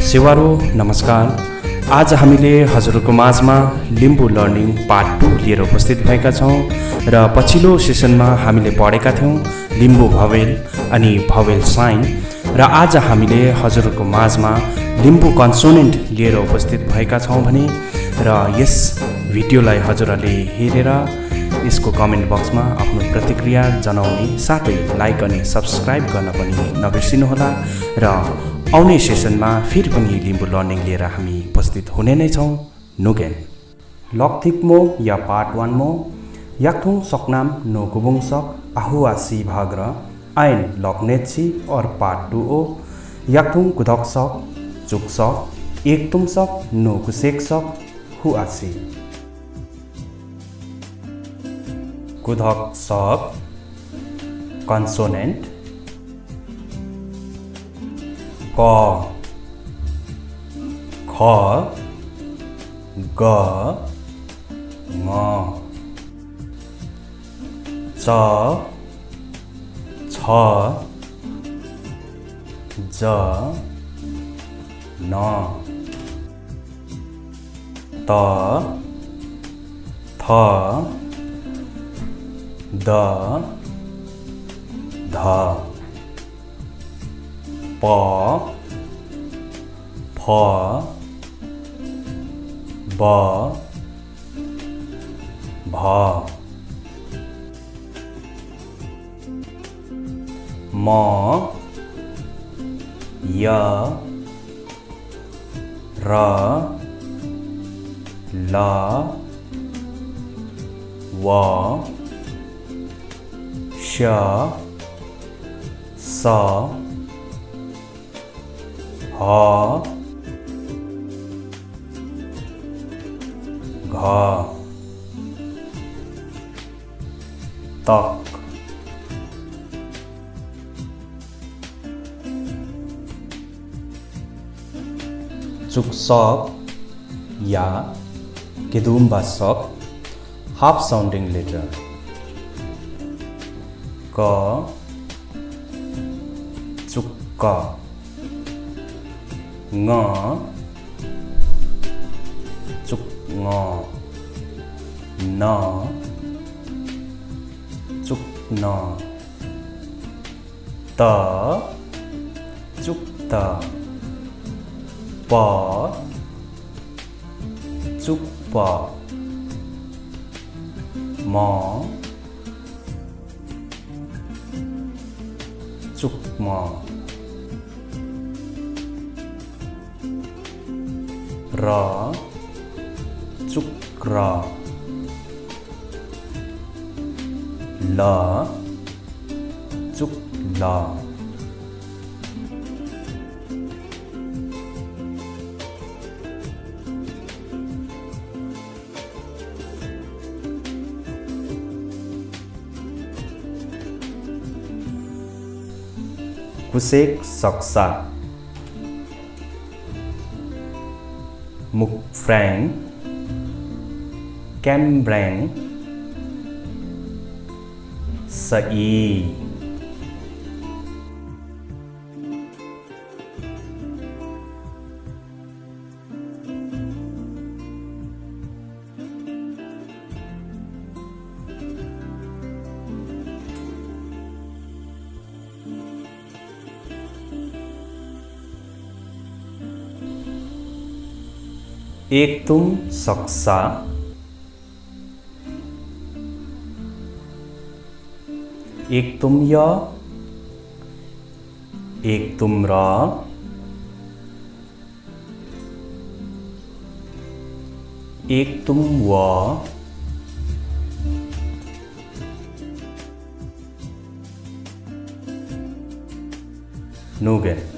सेवारो नमस्कार। आज हामीले हजुरको माझमा लिम्बू लर्निङ पार्ट 2 लिएर उपस्थित भएका छौँ र पछिल्लो सेसनमा हामीले पढेका थियौँ लिम्बू भवेल अनि भवेल साइन र आज हामीले हजुरको माझमा लिम्बू कन्सोनेन्ट लिएर उपस्थित भएका छौँ भने र यस भिडियोलाई हजुरहरूले हेरेर यसको कमेन्ट बक्समा आफ्नो प्रतिक्रिया जनाउने साथै लाइक अनि सब्स्क्राइब गर्न पनि नबिर्सिनुहोला र आउने सेसनमा फेरि पनि लिम्बू लर्निङ लिएर हामी उपस्थित हुने नै छौँ। नुगेन लक्थिक्मो या पार्ट 1 मो याक्थुङ सक्नाम नो गुबुङसक आहुआसी भाग्र आइन लक्नेछि और पार्ट 2 ओ याक्थुङ कुधकसक चुकसक एकतुमसक नो कुसेकसक हुआसी कुधकसक कन्सोनेन्ट क ख ग ङ च छ ज न त थ द ध प फ ब भ म य र ल व श स ह घ तक चुकसक या किदुम्बासक हाफ साउंडिंग लेटर क चुक्क ङ चुक ङ न चुक न त चुक त प चुक प म चुक म र चुक र ल चुक ल कुसेक सक्सा मुकफ्रैंग कैम्ब्रैंग सई एक तुम सक्सा एक तुम य एक तुम र एक तुम व नुगेन